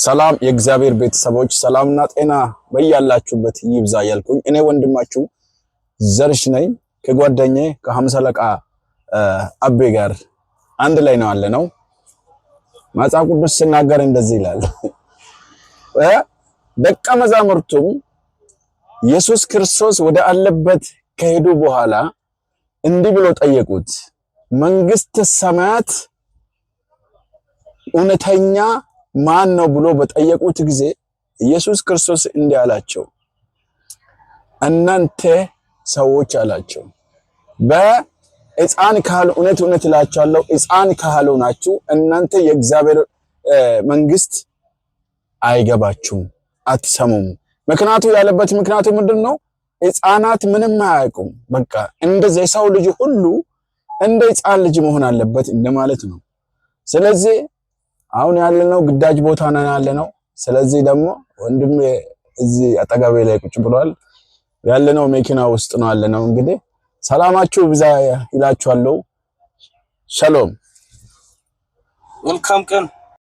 ሰላም የእግዚአብሔር ቤተሰቦች፣ ሰላምና ጤና በያላችሁበት ይብዛ እያልኩኝ እኔ ወንድማችሁ ዘርሽ ነኝ። ከጓደኛዬ ከሃምሳ አለቃ አቤ ጋር አንድ ላይ ነው ያለነው። መጽሐፍ ቅዱስ ሲናገር እንደዚህ ይላል፣ ደቀ መዛሙርቱም ኢየሱስ ክርስቶስ ወደ አለበት ከሄዱ በኋላ እንዲህ ብሎ ጠየቁት፣ መንግስተ ሰማያት እውነተኛ ማን ነው ብሎ በጠየቁት ጊዜ ኢየሱስ ክርስቶስ እንዲህ አላቸው፣ እናንተ ሰዎች አላቸው፣ በሕፃን ካል እውነት እውነት እላችኋለሁ ሕፃን ካልሆናችሁ እናንተ የእግዚአብሔር መንግስት አይገባችሁም፣ አትሰሙም። ምክንያቱ ያለበት ምክንያቱ ምንድን ነው? ሕፃናት ምንም አያውቁም። በቃ እንደዚህ የሰው ልጅ ሁሉ እንደ ሕፃን ልጅ መሆን አለበት እንደማለት ነው። ስለዚህ አሁን ያለነው ግዳጅ ቦታ ነን ያለነው። ስለዚህ ደግሞ ወንድሜ እዚህ አጠገቤ ላይ ቁጭ ብሏል። ያለነው መኪና ውስጥ ነው ያለነው። እንግዲህ ሰላማችሁ ብዛ ይላችኋለሁ። ሸሎም። መልካም ቀን።